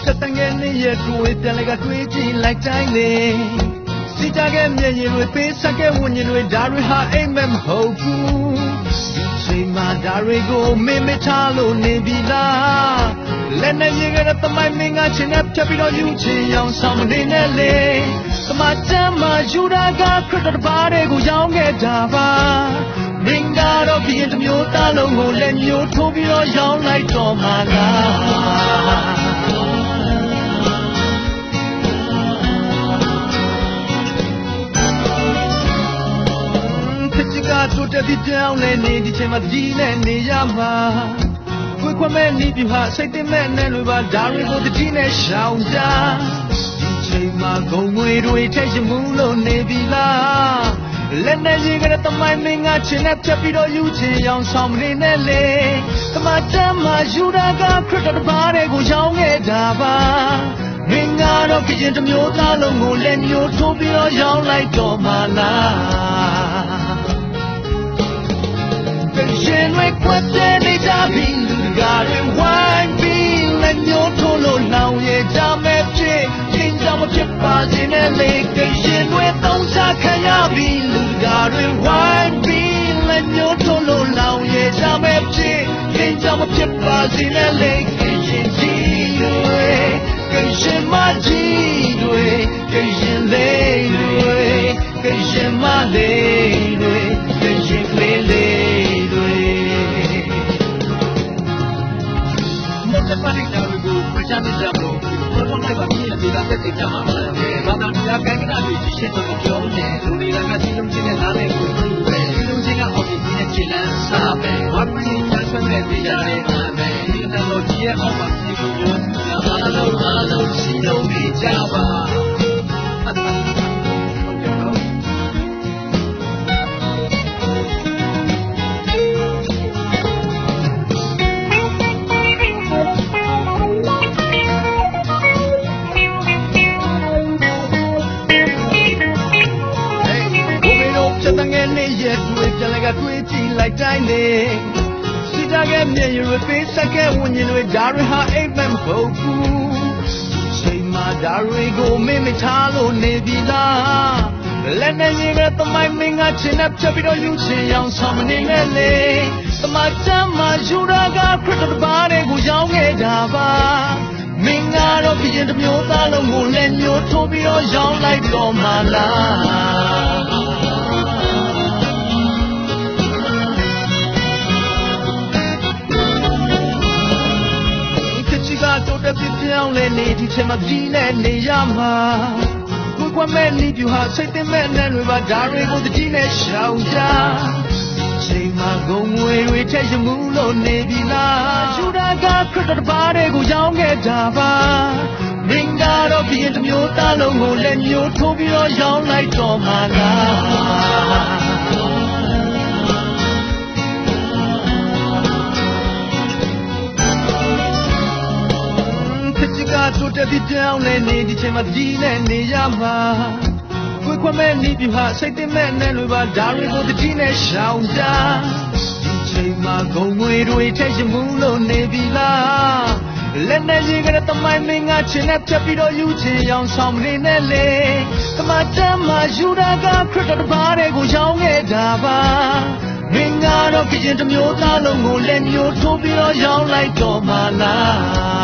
ဖြတ်သန်းခဲ့တဲ့နေ့ရက်ကို ပြန်လည်ကတွေ့ကြည့်လိုက်တိုင်းလေ စီးကျခဲ့မျက်ရည်တွေ ပေးဆပ်ခဲ့ဝိညာဉ်တွေ ဒါတွေဟာ အိပ်မက်မဟုတ်ဘူး ဒီအချိန်မှာ ဒါတွေကို မေ့မေ့ထားလို့နေပြီလား လက်နဲ့ရေးခဲ့တဲ့သမိုင်း မင်းက ခြေနဲ့ဖြတ်ပြီးတော့ ယူချင်ရောင်ဆောင်မနေနဲ့လေ သမိုင်းတန်းမှာ ယူဒၤက ခရစ်တော်တစ်ပါးတည်းကို ရောင်းခဲ့တာပါ မင်းကတော့ ကရင်တစ်မျိုးသားလုံးကို လက်ညှိုးထိုးပြီးတော့ ရောင်းလိုက်တော့မှာလား ခေတ်ကြီးက တိုးတက်ပြီး ပြောင်းလဲနေ ဒီချိန်မှာ သတိနဲ့ နေရမှာ ခွဲခွါမဲ့နည်းဗျူဟာ အဆိပ်သင့်မဲ့အနံၤတွေပါ ဒါတွေကို သတိနဲ့ ရှောင်ကြ ဒီချိန်မှာ ဂုဏ်ငွေတွေထဲ ယမူလို့နေပြီလား လက်နဲ့ရေးခဲ့တဲ့သမိုင်း မင်းက ခြေနဲ့ဖြတ်ပြီးတော့ ယူချင်ရောင်ဆောင်မနေနဲ့လေ သမိုင်းတန်းမှာ ယူဒၤက ခရစ်တော်တစ်ပါးတည်းကို ရောင်းခဲ့တာပါ မင်းကတော့ ကရင်တစ်မျိုးသားလုံးကို လက်ညှိုးထိုးပြီးတော့ ရောင်းလိုက်တော့မှာလား ကရင်တွေ ကွက်တဲ့နေကြပြီ လူတကာတွေ ဝိုင်းပြီး လက်ညှိုးထိုးလို့ လောင်ရည်ကြမဲ့ဖြစ် ထိန်းကြောင်းမဖြစ်ပါစေနဲ့လေ ကရင်တွေ သုံးချခံရပြီ လူတကာတွေ ဝိုင်းပြီး လက်ညှိုးထိုးလို့ လောင်ရည်ကြမဲ့ဖြစ် ထိန်းကြောင်းမဖြစ်ပါစေနဲ့လေ ကရင်ကြီးတွေ ကရင်မကြီးတွေ ကရင်လေးတွေ ကရင်မလေးတွေ ကရင်ကလေးလေးတွေ မုတ်တဖတ်တဲ့ဒါတွေကို ခွင့်ချနေကြလို့ ဘုရားလိုက်ပါမည် အသေးသာသက်သေပြမှာပါ။ ဘာသာတရားကဏ္ဍတွေ ရှင်းရှင်းလင်းလင်းပြောနေ လူတွေက စည်းလုံးခြင်းနဲ့ နားလည်မှုပဲ စည်းလုံးခြင်းက အောင်မြင်ခြင်းရဲ့ ခြေလှမ်းအစပဲ ဝါခွင့်ချမ်းသာတဲ့ နေရာတွေမှာပဲ ဒီတန်တော်ကြီးရဲ့ အောက်မှာ ပြည်သူမျိုးစုများ အားလုံး အားလုံး စည်းလုံးနေကြပါ။ ဟုတ်ကဲ့နော်။ ဖြတ်သန်းခဲ့တဲ့နေ့ရက်တွေ ပြန်လည်ကတွေ့ကြည့်လိုက်တိုင်းလေ စီးကျခဲ့မျက်ရည်တွေ ပေးဆပ်ခဲ့ဝိညာဉ်တွေ ဒါတွေဟာ အိပ်မက်မဟုတ်ဘူး ဒီအချိန်မှာ ဒါတွေကို မေ့မေ့ထားလို့နေပြီလား လက်နဲ့ရေးခဲ့တဲ့သမိုင်း မင်းက ခြေနဲ့ဖြတ်ပြီးတော့ ယူချင်ရောင်ဆောင်မနေနဲ့လေ သမိုင်းတန်းမှာ ယူဒၤက ခရစ်တော်တစ်ပါးတည်းကို ရောင်းခဲ့တာပါ မင်းကတော့ ကရင်တစ်မျိုးသားလုံးကို လက်ညှိုးထိုးပြီးတော့ ရောင်းလိုက်တော့မှာလား ခေတ်ကြီးက တိုးတက်ပြီး ပြောင်းလဲနေ ဒီချိန်မှာ သတိနဲ့ နေရမှာ ခွဲခွါမဲ့နည်းဗျူဟာ အဆိပ်သင့်မဲ့အနံၤတွေပါ ဒါတွေကို သတိနဲ့ ရှောင်ကြ ဒီချိန်မှာ ဂုဏ်ငွေတွေထဲ ယမူလို့နေပြီလား ယူဒၤက ခရစ်တော်တစ်ပါးတည်းကို ရောင်းခဲ့တာပါ မင်းကတော့ ကရင်တစ်မျိုးသားလုံးကို လက်ညှိုးထိုးပြီးတော့ ရောင်းလိုက်တော့မှာလား ခေတ်ကြီးက တိုးတက်ပြီး ပြောင်းလဲနေ ဒီချိန်မှာ သတိနဲ့ နေရမှာ ခွဲခွါမဲ့နည်းဗျူဟာ အဆိပ်သင့်မဲ့အနံၤတွေပါ ဒါတွေကို သတိနဲ့ ရှောင်ကြ ဒီချိန်မှာ ဂုဏ်ငွေတွေထဲ ယမူလို့နေပြီလား လက်နဲ့ရေးခဲ့တဲ့သမိုင်း မင်းက ခြေနဲ့ဖြတ်ပြီးတော့ ယူချင်ရောင်ဆောင်မနေနဲ့လေ သမိုင်းတန်းမှာ ယူဒၤက ခရစ်တော်တစ်ပါးတည်းကို ရောင်းခဲ့တာပါ မင်းကတော့ ကရင်တစ်မျိုးသားလုံးကို လက်ညှိုးထိုးပြီးတော့ ရောင်းလိုက်တော့မှာလား